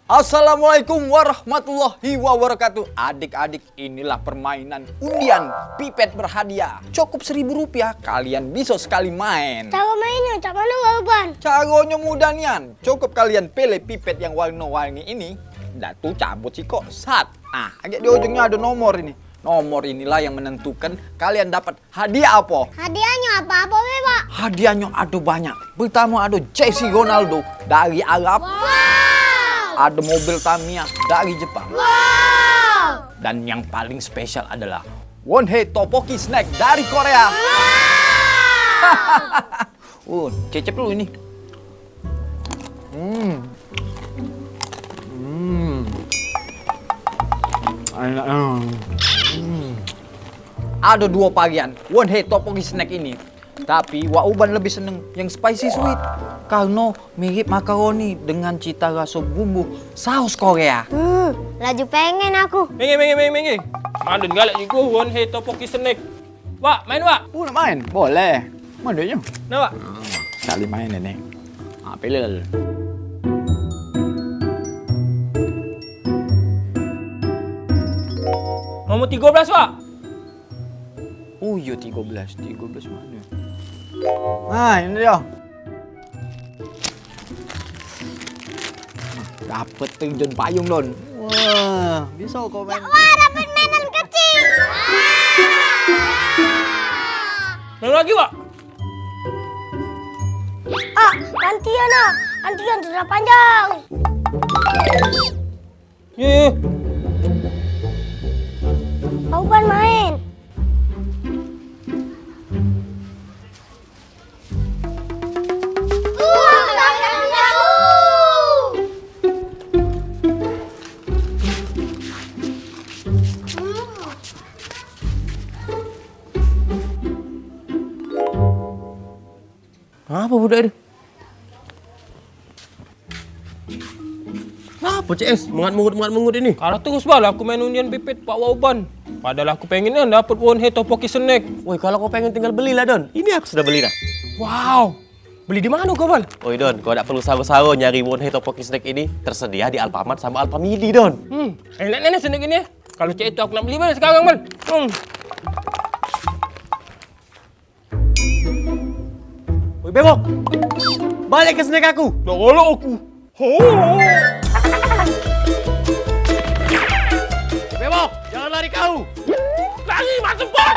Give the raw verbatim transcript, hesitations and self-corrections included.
Assalamualaikum warahmatullahi wabarakatuh. Adik-adik, inilah permainan undian pipet berhadiah. Cukup seribu rupiah, kalian bisa sekali main. Cara mainnya cak mana, Wak Uban? Caronyo mudah nian. Cukup kalian pilih pipet yang warna-warni ini, dah tu cabut sikok, sat. Ah, agak di ujungnya ada nomor ini. Nomor inilah yang menentukan kalian dapat hadiah apa. Hadiahnyo apa-apa be, Pak? Hadiahnyo ada banyak. Pertama ada Jesse Ronaldo dari Arab. Wow. Ada mobil Tamiya dari Jepang. Wow. Dan yang paling spesial adalah Wonhei Tteokbokki Snack dari Korea. Wow. Oh, cecep dulu ini. Hmm. Hmm. Enak. Hmm. Ada dua varian Wonhei Tteokbokki Snack ini. Tapi Wak Uban lebih seneng yang spicy sweet. Karena mirip makaroni dengan cita rasa bumbu saus Korea. Hmm, laju pengen aku. Minggi, minggi, minggi, minggi. Mandun galak juga Wonhei Tteokbokki Snack. Wak, main, Wak. Oh, nak main? Boleh. Mana duitnyo? Nah, Wak. Hmm, sekali main ini. Ah, pilih. Nomor tiga belas, Wak. Oh iya, tiga belas. Tiga belas mana? Nah, ini dia. Dapet terjun payung, Don. Wah, bisa kau main. Wah, dapet mainan kecil. Main lagi, Wak. Ah, gantian, ah. Gantian sudah panjang. Ye. Aku kan main. Apa budak tu? Apa C S? Mengat mengut, mengat mengut ini. Kalah terus balah aku main undian pipit Pak Wauban. Padahal aku pengen nian dapet Wonhei Tteokbokki Snack. Woi, kalau kau pengen tinggal belilah, Don. Ini aku sudah beli dah. Wow. Beli di mana kau, Bal? Oi, Don, kau dak perlu saro-saro nyari Wonhei Tteokbokki Snack ini, tersedia di Alfamart sama Alfamidi, Don. Hmm, enak nian snack ini. Kalau cak itu aku nak beli bae sekarang, Bal. Hmm. Woi, Bebok! Balik ke snack aku! Dak galak aku! Ho! Bebok, jangan lari kau! Lari, masuk bot!